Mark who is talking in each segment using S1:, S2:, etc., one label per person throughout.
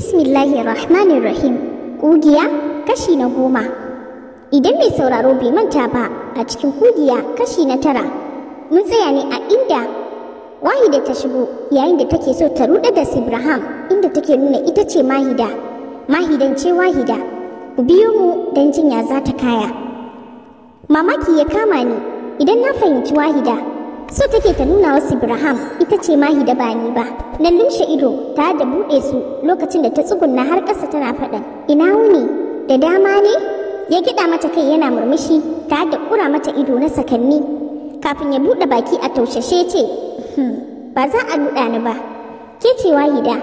S1: Bismillahirrahmanirrahim. Ƙugiya kashi na 10. Idan mai sauraro bai manta ba, a cikin ƙugiya kashi na 9, mun tsaya ne a inda Wahida ta shigo yayin da take so ta ruɗe da Sibraham, inda take nuna ita ce Mahida. Mahidan ce Wahida. Ku biyo mu don jin ya za ta kaya. Mamaki ya kama ni idan na fahimci Wahida so take ta nuna wa Ibrahim ita ce Mahida ba ni ba. Na lumshe ido tare da buɗe su lokacin da ta tsugunna har ƙasa tana faɗin, ina wuni, da dama ne? Ya gida mata kai yana murmushi tare da ƙura mata ido na sakanni kafin ya buɗe baki a taushashe ce, ba za a ruɗa ni ba. Ke ce Wahida,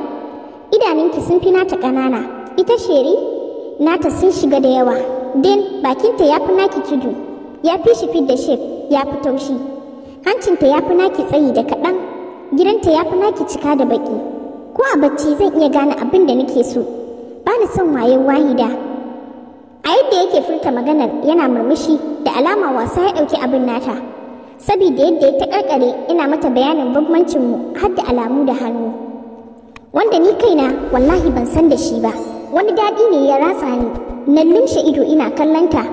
S1: idanunki sun fi nata ƙanana, ita Sheri nata sun shiga da yawa, den bakinta ya fi naki tudu, ya fi shi fit da shef, ya fi taushi. Hancinta ya fi naki tsayi da kaɗan, gidanta ya fi naki cika da baƙi. Ko a bacci zan iya gane abin da nake so. Ba ni son wayen Wahida. A yadda yake furta maganar yana murmushi da alama wasa ya ɗauki abin nata. Saboda yadda ya taƙarƙare ina mata bayanin bambancinmu har da alamu da hannu. Wanda ni kaina wallahi ban san da shi ba. Wani daɗi ne ya ratsa ni. Na lumshe ido ina kallonta.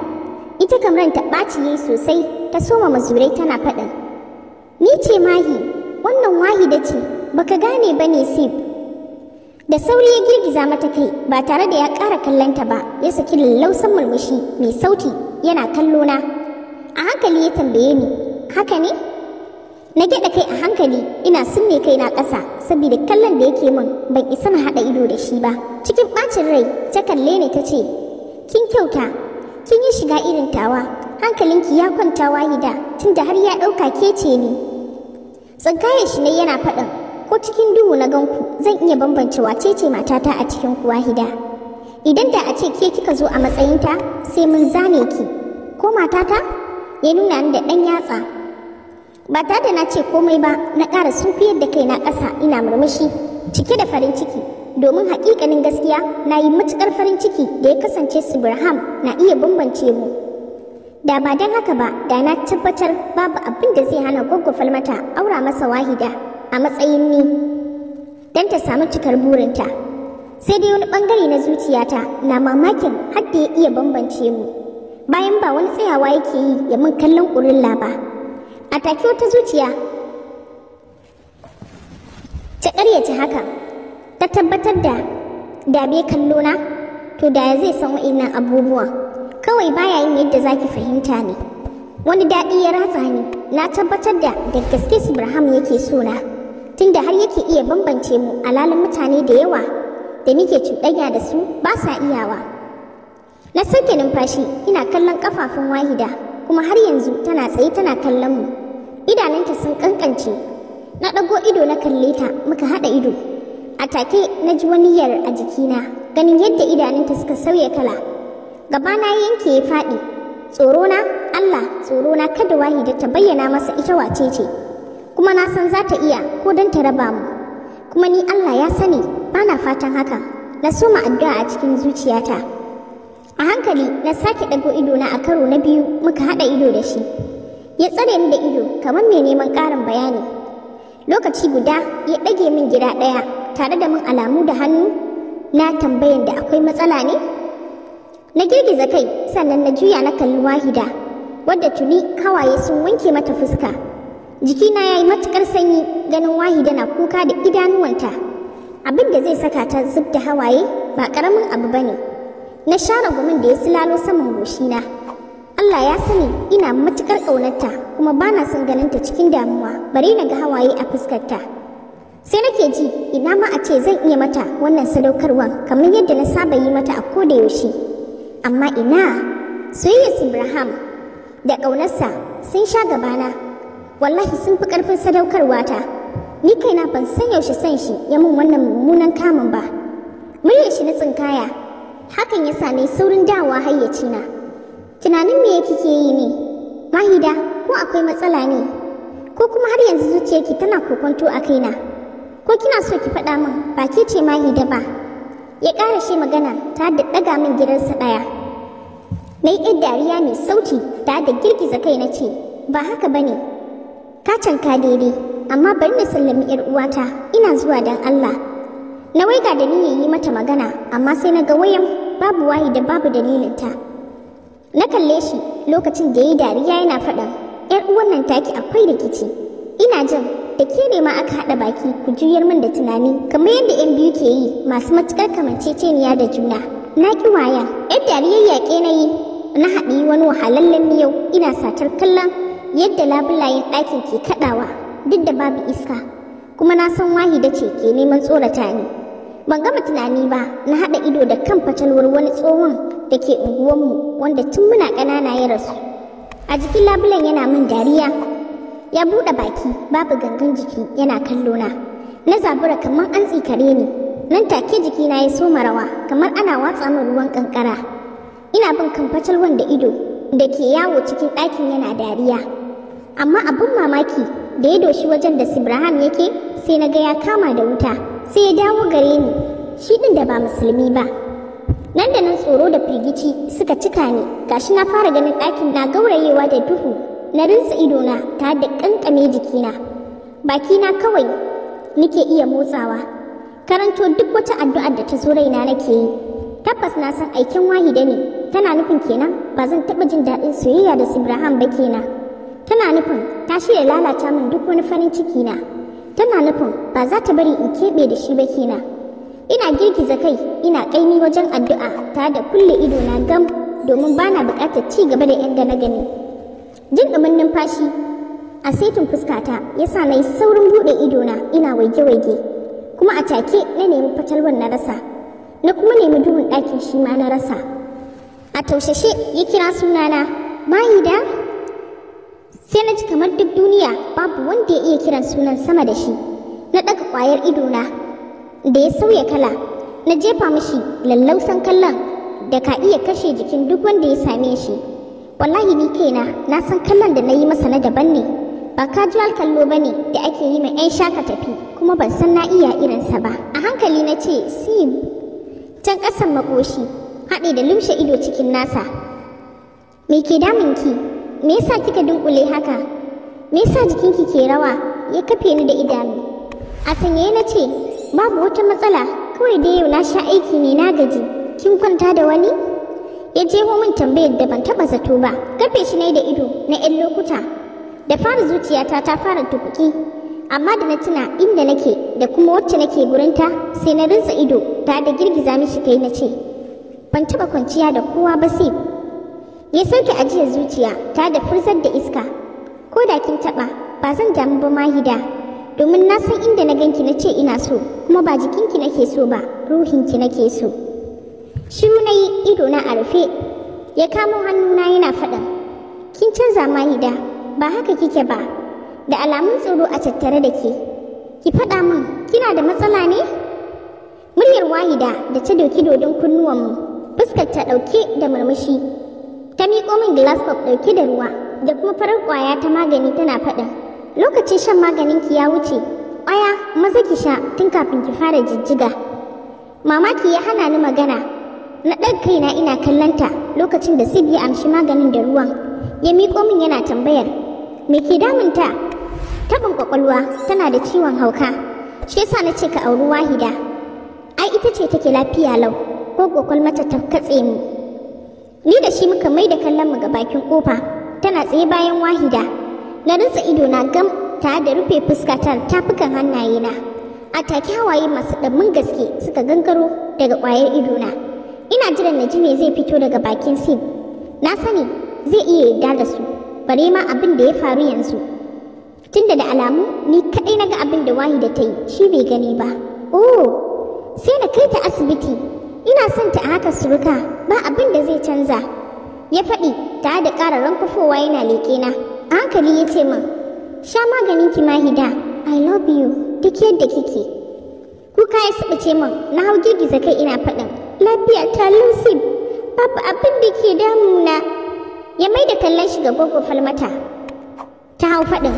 S1: Ita kamar ta ɓaci yayi sosai, ta soma mazurai tana faɗin, ni ce Mahi, wannan Wahida ce, baka gane ba ne Sib. Da sauri ya girgiza mata kai ba tare da ya ƙara kallonta ba, ya saki lallausan murmushi mai sauti yana kallo na. A hankali ya tambaye ni, haka ne? Na gyaɗa kai a hankali ina sunne kai na ƙasa saboda kallon da yake min ban isa na haɗa ido da shi ba. Cikin ɓacin rai ta kalle ni ta ce, kin kyauta, kin yi shiga irin tawa, hankalinki ya kwanta Wahida, tunda har ya ɗauka ke ce ni. Tsinkayen shi ne yana faɗin, ko cikin duhu na ganku zan iya bambance wace ce matata a cikin ku Wahida. Idan da a ce ke kika zo a matsayinta sai mun zane ki. Ko matata? Ya nuna ni da ɗan yatsa. Ba tare da na ce komai ba, na ƙara sunkuyar da kaina ƙasa ina murmushi cike da farin ciki. Domin haƙiƙanin gaskiya na yi matuƙar farin ciki da ya kasance Sibraham na iya bambance mu. Da ba don haka ba, da na tabbatar babu abin da zai hana Gwaggo Falmata aura masa Wahida a matsayin ni don ta samu cikar burinta. Sai dai wani ɓangare na zuciyata na mamakin har da ya iya bambance mu, bayan ba wani tsayawa yake yi ya min kallon ƙurilla ba. A take wata zuciya ta ƙaryace haka, ta tabbatar da bai kallo na, to da ya zai san wa'innan abubuwan. Kawai baya yin yadda zaki fahimta ne. Wani daɗi ya ratsa ni, na tabbatar da gaske Ibrahim yake so na, tunda har yake iya bambance mu alalin mutane da yawa da nike cuɗanya da su ba sa iyawa. Na sauke numfashi ina kallon kafafun Wahida, kuma har yanzu tana tsaye tana kallon mu. Idanunta sun kankance. Na ɗago ido na kalle ta, muka haɗa ido. A take na ji wani yar a jikina, ganin yadda idanunta suka sauya kala. Gabana yanke ya faɗi. Tsorona, Allah, tsorona kada Wahida ta bayyana masa ita wace ce. Kuma na san za ta iya ko don ta raba mu. Kuma ni Allah ya sani bana fatan haka. Na soma addu'a a cikin zuciyata. A hankali na sake ɗago idona a karo na biyu, muka haɗa ido da shi. Ya tsare ni da ido kamar mai neman ƙarin bayani. Lokaci guda ya ɗage min gida ɗaya tare da min alamu da hannu na tambayan da akwai matsala ne? Na girgiza kai sannan na juya na kalli Wahida, wadda tuni hawaye sun wanke mata fuska. Jikina ya yi matuƙar sanyi ganin Wahida na kuka da idanuwanta. Abin da zai saka ta zub da hawaye ba ƙaramin abu ba ne. Na share gumin da ya silalo saman goshina. Allah ya sani ina matuƙar ƙaunarta kuma ba na son ganinta cikin damuwa, bare na ga hawaye a fuskarta. Sai nake ji ina ma a ce zan iya mata wannan sadaukarwan kamar yadda na saba yi mata a koda yaushe. Amma ina, soyayyar Ibrahim da ƙaunarsa sun sha gabana. Wallahi sun fi ƙarfin sadaukarwata. Ni kaina ban san yaushe san shi ya min wannan mummunan kamun ba. Muryar shi na tsinkaya, hakan ya sa ni saurin dawowa hayyacina. Tunanin me kike yi ne? Mahida, ko akwai matsala ne? Ko kuma har yanzu zuciyarki tana kokonto a kaina? Ko kina so ki faɗa min ba ke ce Mahida ba? Ya ƙara shi magana ta da ɗaga min gidansa ɗaya. Na yi dariya mai sauti ta da girgiza kai na ce, ba haka ba ne. Ka canka daidai, amma bari na sallami 'yar uwata, ina zuwa don Allah. Na waiga da niyyar yi mata magana, amma sai na ga wayan babu Wahida, babu dalilinta. Na kalle shi lokacin da ya yi dariya yana faɗin, 'yar uwan nan taki akwai rikici. Ina jin da ke ne ma aka haɗa baki ku juyar min da tunani kamar yadda 'yan biyu ke yi masu matuƙar kamanceceniya da juna. Na ƙi wayan, 'yar dariyar yaƙe na yi, na haɗi wani wahalallen miyau ina satar kallon yadda labulayen ɗakin ke kaɗawa duk da babu iska, kuma na san Wahida ce ke neman tsorata ni. Ban gama tunani ba, na haɗa ido da kan fatalwar wani tsohon da ke unguwanmu wanda tun muna ƙanana ya rasu. A jikin labulen yana min dariya, ya buɗe baki babu gangan jiki yana kallo na. Na zabura kamar an tsikare ni, nan take jikina ya soma rawa kamar ana watsa min ruwan ƙanƙara. Ina bin kan fatalwan da ido da ke yawo cikin ɗakin yana dariya. Amma abin mamaki, da ya doshi wajen da Sibraham yake, sai na ga ya kama da wuta, sai ya dawo gare ni, shi ɗin da ba musulmi ba. Nan da nan tsoro da firgici suka cika ni, gashi na fara ganin ɗakin na gaurayewa da duhu. Na rinsa idona tare da ƙanƙame jikina. Bakina kawai nike iya motsawa. Karanto duk wata addu'ar da ta zo raina nake yi. Tabbas na san aikin Wahida ne, tana nufin kenan ba zan taɓa jin daɗin soyayya da Sibraham ba kenan. Tana nufin ta shirya lalata min duk wani farin ciki na. Tana nufin ba za ta bari in keɓe da shi ba kenan. Ina girgiza kai, ina ƙaimi wajen addu'a tare da kulle ido na gam domin bana buƙatar ci gaba da yan gane gani. Jin ɗumin numfashi a saitin fuskata ya sa na yi saurin buɗe idona ina waige-waige, kuma a take na nemi fatalwar na rasa, na kuma nemi duhun ɗakin shi ma na rasa. A taushashe ya kira sunana, Mahida. Sai na ji kamar duk duniya babu wanda ya iya kiran sunan sama da shi. Na ɗaga ƙwayar idona da ya sauya kala, na jefa mishi lallausan kallon da ka iya kashe jikin duk wanda ya same shi. Wallahi ni kaina na san kallon da na yi masa na daban ne, ba casual kallo ba ne da ake yi ma 'yan shaka tafi, kuma ban san na iya irinsa ba. A hankali na ce, "Sib," can ƙasan makoshi, haɗe da lumshe ido cikin nasa. "Me ke damunki? Me yasa kika dunkule haka? Me yasa jikinki ke rawa?" Ya kafe ni da idanu. A sanyaye na ce, "Babu wata matsala, kawai dai yau na sha aiki ne, na gaji." "Kin kwanta da wani?" Ya jeho min tambayar da ban taba zato ba. Kafe shi ne da ido na 'yan lokuta. Da fara zuciyata ta fara tukuki, amma da na tuna inda nake da kuma wacce nake gurinta, sai na rinsa ido ta da girgiza mishi kai na ce, "Ban taba kwanciya da kowa ba sai." Ya sauke ajiyar zuciya ta da furzar da iska. "Ko da kin taba, ba zan damu ba Mahida, domin na san inda na ganki na ce ina so, kuma ba jikinki nake so ba, ruhinki nake so." Shiru na yi, ido na a rufe. Ya kamo hannuna yana faɗin, "Kin canza Mahida, ba haka kike ba, da alamun tsoro a tattare da ke. Ki faɗa min, kina da matsala ne?" Muryar Wahida da ta doki dodon kunnuwanmu, fuskar ta ɗauke da murmushi, ta miƙo min glass cup ɗauke da ruwa da kuma farar ƙwaya ta magani tana faɗin, "Lokacin shan maganinki ya wuce, ƙwaya maza ki sha tun kafin ki fara jijjiga." Mamaki ya hana ni magana. Na ɗaga kaina ina kallonta lokacin da Sib ya amshi maganin da ruwan, ya miƙo min yana tambayar, "Me ke damunta?" "Taɓin ƙwaƙwalwa, tana da ciwon hauka. Shi yasa na ce ka auri Wahida. Ai ita ce take lafiya lau, ko mata ta katse mu." Ni da shi muka mai da kallon mu ga bakin kofa, tana tsaye bayan Wahida. Na rinsa ido na gam tare da rufe fuskata da tafukan hannayena. A take hawaye masu ɗammin gaske suka gangaro daga ƙwayar idona. Ina jiran na ji me zai fito daga bakin Sib. Na sani zai iya yarda da su, bare ma abin da ya faru yanzu. Tunda da alamu ni kaɗai na ga abin da Wahida ta yi, shi bai gani ba. "Oh, sai na kai ta asibiti. Ina son ta a haka suruka, ba abin da zai canza." Ya faɗi tare da ƙara rankwafowa yana leƙe na. A hankali ya ce min, "Sha maganin ki Mahida, I love you duk yadda kike." Kuka ya subuce min, na hau girgiza kai ina faɗin, "Lafiya ta Sib, babu abin da ke damuna." Ya mai da kallon shi ga Gwaggo Falmata. Ta hau faɗin,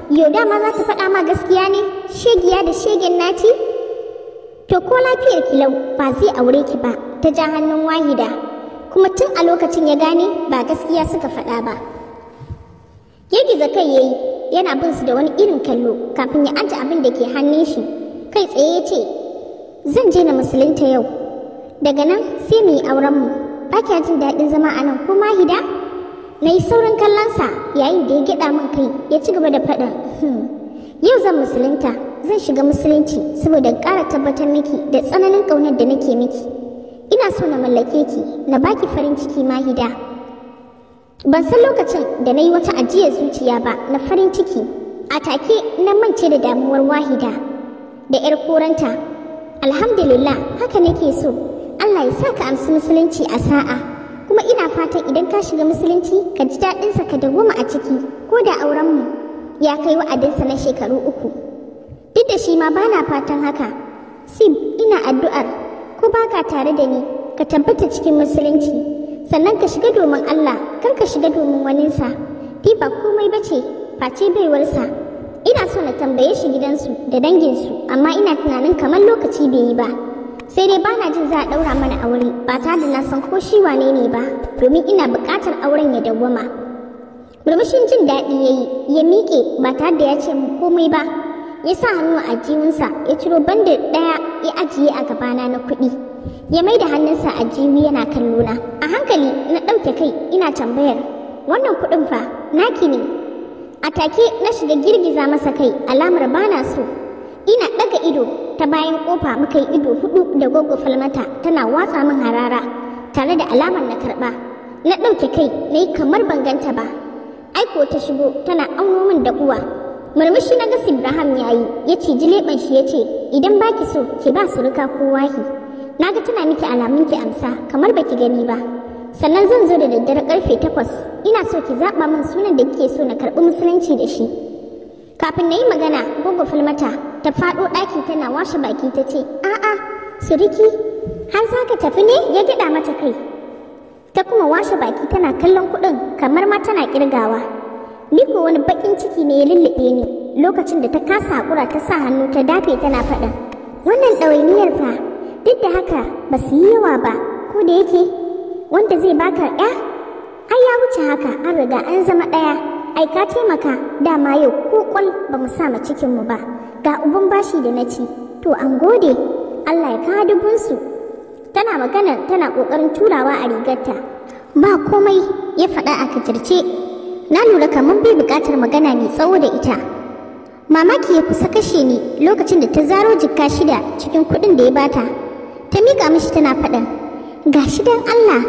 S1: "Yau dama za ta faɗa ma gaskiya ne, shegiya da shegen naci? To ko lafiyar ki lau ba zai aure ki ba." Ta ja hannun Wahida, kuma tun a lokacin ya gane ba gaskiya suka faɗa ba. Girgiza kai yayi yana bin su da wani irin kallo kafin ya aje abin da ke hannun shi. Kai tsaye ya ce, Zan je na musulunta yau. Daga nan sai mu yi aurenmu. Ba kya jin daɗin zama a nan ko Mahida? Na yi saurin kallonsa yayin da ya gyaɗa min kai ya ci gaba da faɗin, yau zan musulunta, zan shiga musulunci saboda ƙara tabbatar miki da tsananin ƙaunar da nake miki. Ina so na mallake ki, na baki farin ciki Mahida. Ban san lokacin da na yi wata ajiyar zuciya ba na farin ciki. A take na mance da damuwar Wahida da 'yar koranta. Alhamdulillah, haka nake so. Allah ya sa ka amsi musulunci a sa'a. Kuma ina fatan idan ka shiga musulunci ka ji daɗinsa ka dawwama a ciki, ko da aurenmu ya kai wa'adinsa na shekaru 3. Duk da shi ma bana fatan haka. Sib, ina addu'ar ko baka tare da ni ka tabbata cikin musulunci, sannan ka shiga domin Allah, kar ka shiga domin waninsa. Ni ba komai bace face baiwarsa. Ina so na tambaye shi gidansu da danginsu, amma ina tunanin kamar lokaci bai yi ba. Sai dai bana jin za a ɗaura mana aure ba tare da na san ko shi wane ne ba, domin ina buƙatar auren ya dawwama. Murmushin jin daɗi ya yi, ya miƙe ba tare da ya ce mu komai ba. Ya sa hannu a aljihunsa ya ciro bandir ɗaya ya ajiye a gabana na kuɗi. Ya mai da hannunsa a aljihu yana kallona. A hankali na ɗauke kai ina tambayar, wannan kuɗin fa naki ne? A take na shiga girgiza masa kai alamar bana so. Ina ɗaga ido ta bayan ƙofa muka yi ido 4 da Goggo Falmata tana watsa min harara tare da alamar na karɓa. Na ɗauke kai na yi kamar ban ganta ba. Aiko ta shigo tana auno min da uwa. Murmushi na ga Ibrahim ya yi, ya ciji leɓen shi ya ce, idan baki so ki ba suruka ko wahi. Na ga tana miki alamun ki amsa kamar baki gani ba. Sannan zan zo da daddare karfe 8. Ina so ki zaɓa min sunan da kike so na karɓi musulunci da shi. Kafin na yi magana, Goggo Falmata ta faɗo ɗakin tana washe baki ta ce, a'a, suriki, har za ka tafi ne? Ya gyaɗa mata kai. Ta kuma washe baki tana kallon kuɗin kamar ma tana ƙirgawa. Ni ko wani baƙin ciki ne ya lulluɓe ni lokacin da ta kasa haƙura ta sa hannu ta dafe tana faɗin, wannan ɗawainiyar fa, duk da haka ba su yi yawa ba, ko da yake wanda zai baka ya, ai ya wuce haka, an riga an zama ɗaya. Ai ka taimaka, dama yau ko kwal ba mu sa ma cikinmu ba, ga uban bashi da na ci, to an gode, Allah ya kawo dubunsu. Tana magana tana ƙoƙarin turawa a rigarta. Ba komai, ya faɗa a kajirce. Na lura kamar bai buƙatar magana mai tsawo da ita. Mamaki ya kusa kashe ni lokacin da ta zaro jikka 6 cikin kuɗin da ya bata. Ta miƙa mishi tana faɗin, ga shi don Allah,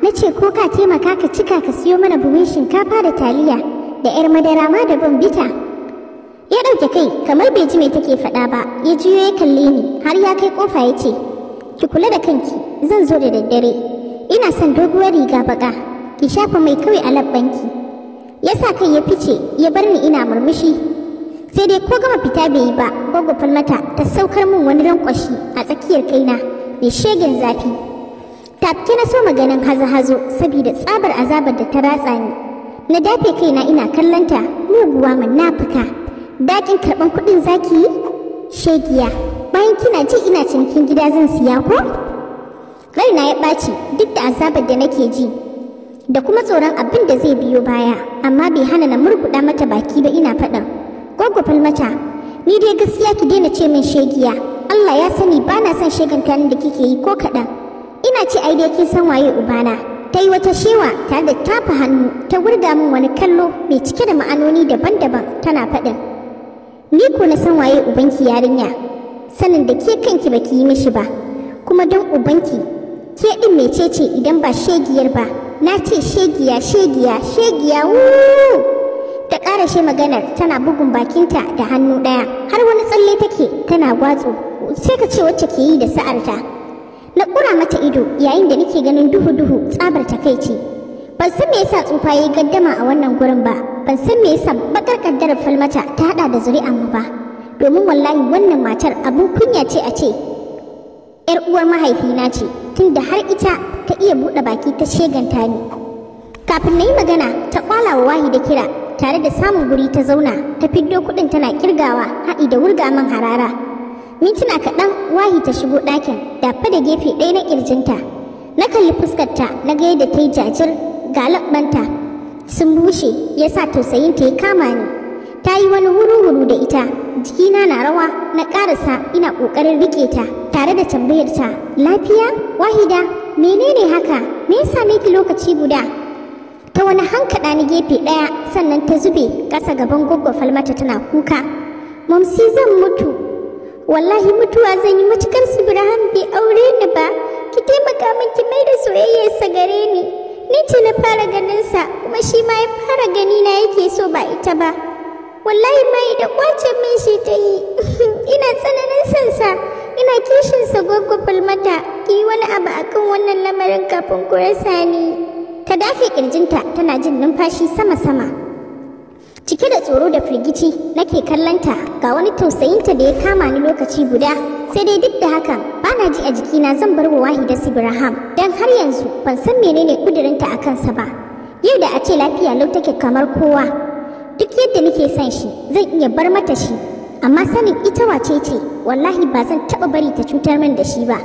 S1: na ce ko ka taimaka ka cika ka siyo mana buhun shinkafa da taliya da 'yar madara ma da bambita. Ya ɗauke kai kamar bai ji me take faɗa ba, ya juyo ya kalle ni har ya kai ƙofa ya ce, ki kula da kanki, zan zo da daddare. Ina son doguwar riga baƙa, ki shafa mai kawai a labbanki. Ya sa kai ya fice ya bar ni ina murmushi. Sai dai ko gama fita bai yi ba, Goggo Falmata ta saukar min wani rankwashi a tsakiyar kaina mai shegen zafi. Tafke na so maganin hazo-hazo saboda tsabar azabar da ta ratsa ni. Na dafe kaina ina kallonta, muguwa munafuka. Dakin karɓan kuɗin zaki yi? Shegiya, bayan kina ji ina cinikin gida zan siya ko? Raina ya ɓaci duk da azabar da nake ji da kuma tsoron abin da zai biyo baya, amma bai hana na murguɗa mata baki ba ina faɗin, Goggo Falmata, ni dai gaskiya ki daina ce min shegiya. Allah ya sani ba na son sheganta da kike yi ko kaɗan. Ina ce ai dai kin san waye ubana. Ta yi wata shewa tare da tafa hannu ta wurga min wani kallo mai cike da ma'anoni daban-daban tana faɗin, ni ko na san waye ubanki yarinya, sanin da ke kanki baki yi mishi ba, kuma don ubanki ke ɗin mecece idan ba shegiyar ba. Na ce shegiya, shegiya, shegiya, wuuu. Ta ƙarashe maganar tana bugun bakinta da hannu ɗaya, har wani tsalle take tana gwatso, sai ka ce wacce ke yi da sa'arta. Na ƙura mata ido yayin da nake ganin duhu-duhu tsabar takaici. Ban san me yasa tsufa yayi gaddama a wannan gurin ba, ban san me yasa bakar kaddarar Falmata ta hada da zuri'an mu ba, domin wallahi wannan matar abun kunya ce a ce yar uwar mahaifina ce, tunda har ita ta iya buɗe baki ta sheganta ni. Kafin na yi magana ta kwala wa Wahida kira tare da samun guri ta zauna ta fiddo kuɗin tana kirgawa haɗi da wurga man harara. Mintuna kaɗan Wahi ta shigo ɗakin dafa da gefe ɗaya na ƙirjinta. Na kalli fuskarta na ga yadda ta yi jajir ga laɓɓanta sun bushe, ya sa tausayinta ya kama ni. Ta yi wani wuru-wuru da ita. Jikina na rawa na ƙarasa ina ƙoƙarin riƙe ta tare da tambayar ta, lafiya Wahida, menene haka? Me ya same ki lokaci guda? Ta wani hankaɗa ni gefe ɗaya, sannan ta zube ƙasa gaban Goggo Falmata tana kuka. Mamsi, zan mutu, wallahi mutuwa zan yi matukar Ibrahim bai aure ni ba. Ki taimaka min ki mai da soyayyarsa gare ni. Ni ce na fara ganin sa, kuma shi ma ya fara gani na yake so ba ita ba. Wallahi mai da kwace min shi ta yi. Ina tsananin son sa, ina kishin sa. Goggo Falmata, ki yi wani abu akan wannan lamarin kafin ku rasa ni. Ta dafe kirjinta tana jin numfashi sama-sama. Cike da tsoro da firgici nake kallonta, ga wani tausayinta da ya kama ni lokaci guda. Sai dai duk da hakan bana ji a jikina zan bar wa Wahida Ibrahim, dan har yanzu ban san menene kudirinta a kansa ba. Yau da a ce lafiya lau take kamar kowa, duk yadda nake son shi zan iya bar mata shi, amma sanin ita wace ce, wallahi ba zan taɓa bari ta cutar min da shi ba.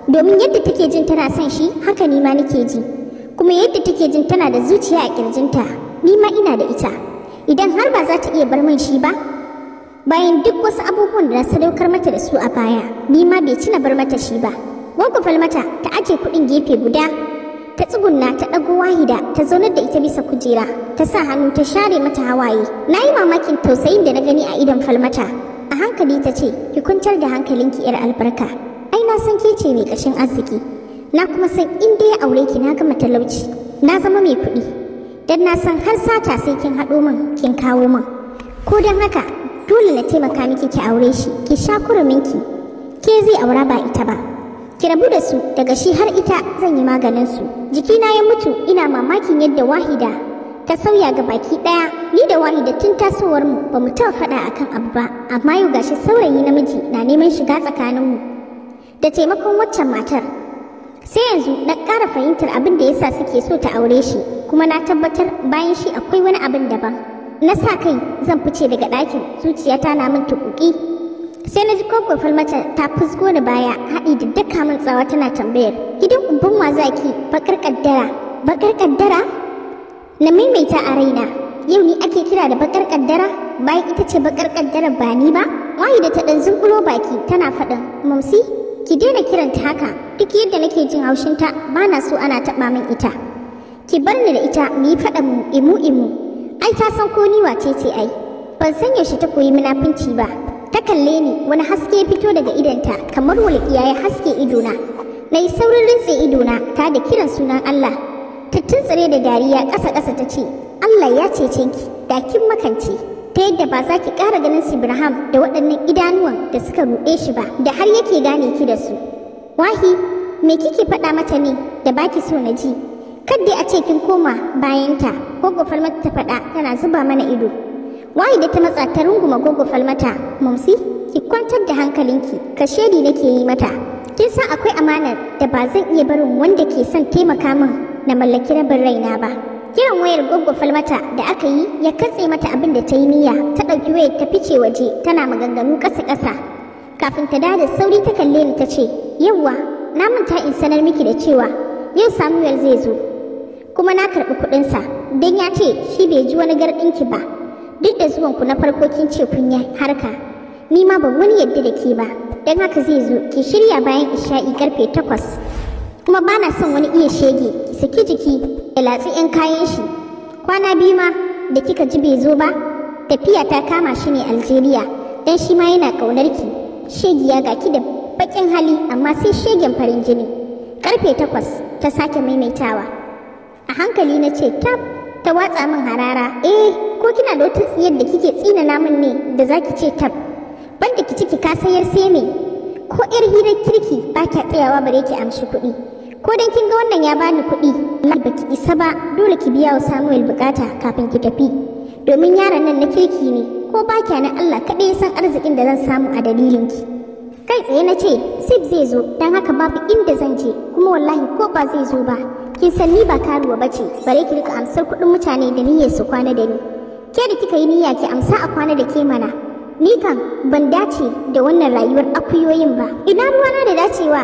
S1: Domin yadda take jin tana son shi, haka ni ma nake ji. Kuma yadda take jin tana da zuciya a kirjinta, ni ma ina da ita. Idan har ba za ta iya bar min shi ba, bayan duk wasu abubuwan da na sadaukar mata da su a baya, ni ma bai ci na bar mata shi ba. Goggo Falmata ta aje kuɗin gefe guda, ta tsugunna ta ɗago Wahida ta zaunar da ita bisa kujera, ta sa hannu ta share mata hawaye. Na yi mamakin tausayin da na gani a idon Falmata. A hankali ta ce, ki kwantar da hankalinki 'yar albarka. Ai na san ke ce mai ƙashin arziki. Na kuma san in dai ya aure ki na gama talauci, na zama mai kuɗi. Dan na san har sata sai kin haɗo min kin kawo min. Ko don haka dole na taimaka miki ki aure shi, ki sha kuruminki. Ke zai aura ba ita ba. Ki rabu da su, daga shi har ita zan yi maganin su. Jikina ya mutu ina mamakin yadda Wahida ta sauya ga baki ɗaya. Ni da Wahida tun tasowar mu ba mu taɓa faɗa akan abu ba, amma yau gashi saurayi namiji na neman shiga tsakaninmu. Da taimakon waccan matar. Sai yanzu na ƙara fahimtar abin da yasa suke so ta aure shi, kuma na tabbatar bayan shi akwai wani abin daban. Na sa kai zan fice daga ɗakin, zuciyata na min tuƙuƙi. Sai na ji Goggo Falmata ta fusgo ni baya, haɗi da daka min tsawa tana tambayar, gidan uban wa zaki, bakar kaddara? Bakar kaddara? Na maimaita a raina, yau ni ake kira da bakar kaddara, bayan ita ce bakar kaddara ba ni ba? Wahida ta ɗan zunƙulo baki tana faɗin, Mamsi, ki daina kiranta haka, duk yadda nake jin haushinta ba na so ana taɓa min ita. Ki bar ni da ita mu yi faɗan mu imu imu. Ai ta san ko ni wace ce ai. Ban san yaushe ta koyi munafunci ba. Ta kalle ni, wani haske ya fito daga idonta kamar walƙiya ya haske idona. Na yi saurin rintse idona ta da kiran sunan Allah. Ta tuntsire da dariya ƙasa ƙasa ta ce, Allah ya cece ki, da kin makance. Ta yadda ba za ki ƙara ganin Ibrahim da waɗannan idanuwan da suka ruɗe shi ba, da har yake gane ki da su. Wahi, me kike faɗa mata ne da baki so na ji? Kadda a ce kin koma bayanta, Goggo Falmata ta faɗa tana zuba mana ido. Wahida ta matsa ta runguma Goggo Falmata. Mamsi, ki kwantar da hankalinki, kashedi nake yi mata. Kin san akwai amanar da ba zan iya barin wanda ke son taimaka min na mallaki rabin raina ba. Kiran wayar Goggo Falmata da aka yi ya katse mata abin da ta yi niyya. Ta ɗauki wayar ta fice waje tana maganganu ƙasa-ƙasa. Kafin ta dawo da sauri ta kalle ni ta ce, yawwa, na manta in sanar miki da cewa yau Samuel zai zo. Kuma na karɓi kuɗinsa, don ya ce shi bai ji wani garɗinki ba. Duk da zuwanku na farko kin ce kun yi harka, ni ma ban wani yadda da ke ba, don haka zai zo, ki shirya bayan isha'i karfe 8. Kuma ba na son wani iya shege, ki saki jiki ya latsi 'yan kayan shi. Kwana biyu ma da kika ji bai zo ba, tafiya ta kama shi ne Algeria, don shi ma yana ƙaunar ki. Shegiya ga ki da baƙin hali, amma sai shegen farin jini. Karfe 8 ta sake maimaitawa. A hankali na ce tab, ta watsa min harara. Eh, ko kina da wata tsiyar da kike tsina namun ne da zaki ce tab? Banda ki ciki ka sayar sai me? Ko yar hirar kirki ba kya tsayawa bare ki amshi kuɗi. Ko dan kin ga wannan ya bani kuɗi, wallahi baki isa ba, dole ki biya wa Samuel bukata kafin ki tafi. Domin yaron nan na kirki ne, ko ba kya nan Allah kaɗai ya san arzikin da zan samu a dalilin ki. Kai tsaye na ce, Sif zai zo, don haka babu inda zan je, kuma wallahi ko ba zai zo ba. Kin san ni ba karuwa ba ce, bare ki rika amsar kuɗin mutane da niyyar su kwana da ni. Ke da kika yi niyya ki amsa a kwana da ke mana. Ni kan ban dace da wannan rayuwar akuyoyin ba. Ina ruwana da dacewa?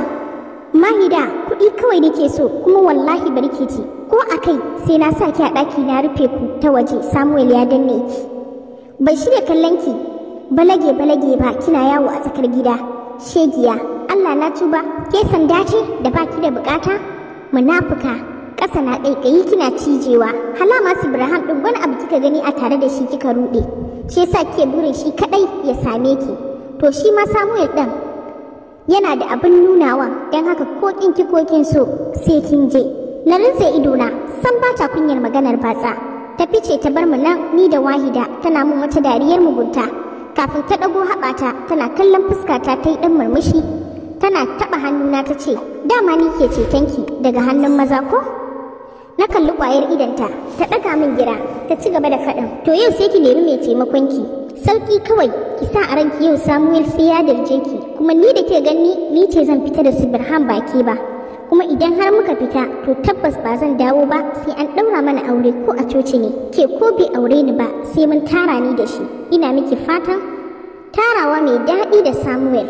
S1: Mahida, kuɗi kawai nake so, kuma wallahi bari ki ji. Ko a kai sai na sa ki a ɗaki na rufe ku ta waje, Samuel ya danne ki. Ban shirya kallon ki Balage balage ba kina yawo a tsakar gida. Shegiya, Allah na tuba, ke sanda ce da baki da bukata? Munafuka, ƙasa na ƙaiƙayi kina cijewa. Halama su Ibrahim ɗin wani abu kika gani a tare da shi kika ruɗe. Shi yasa kike burin shi kaɗai ya same ki. To shi ma Samuel ɗin yana da abin nunawa, don haka ko kin ki ko kin so sai kin je. Na rintse idona, san ba ta kunyar maganar batsa. Ta fice ta bar mu nan ni da Wahida, tana mun wata dariyar mugunta. Kafin ta ɗago haɓata tana kallon fuskata ta yi ɗan murmushi. Tana taɓa hannuna ta ce, dama ni ke cetonki daga hannun maza ko? Na kalli ƙwayar idonta, ta ɗaga min gira, ta ci gaba da faɗin, to yau sai ki nemi mai taimakonki. Sauƙi kawai, ki sa a ranki yau Samuel sai ya darje ki, kuma ni da ke gani ni ce zan fita da su Birhan baki ba. Kuma idan har muka fita, to tabbas ba zan dawo ba sai an ɗaura mana aure ko a coci ne. Ke ko bai aure ni ba sai mun tara ni da shi. Ina miki fatan tarawa mai daɗi da Samuel.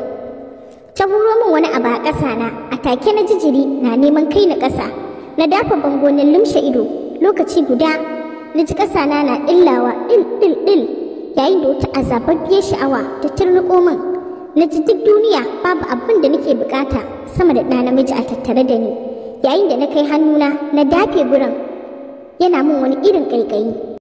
S1: Ta huro min wani abu a ƙasa na, a take na jijiri na neman kai na ƙasa. Na dafa bango na lumshe ido, lokaci guda na ji ƙasa na na ɗillawa ɗil ɗil ɗil, yayin da wata azababbiyar sha'awa ta turnuƙo min. Na ji duk duniya babu abin da nake bukata sama da ɗa namiji a tattare da ni, yayin da na kai hannuna na dafe gurin yana min wani irin ƙaiƙayi.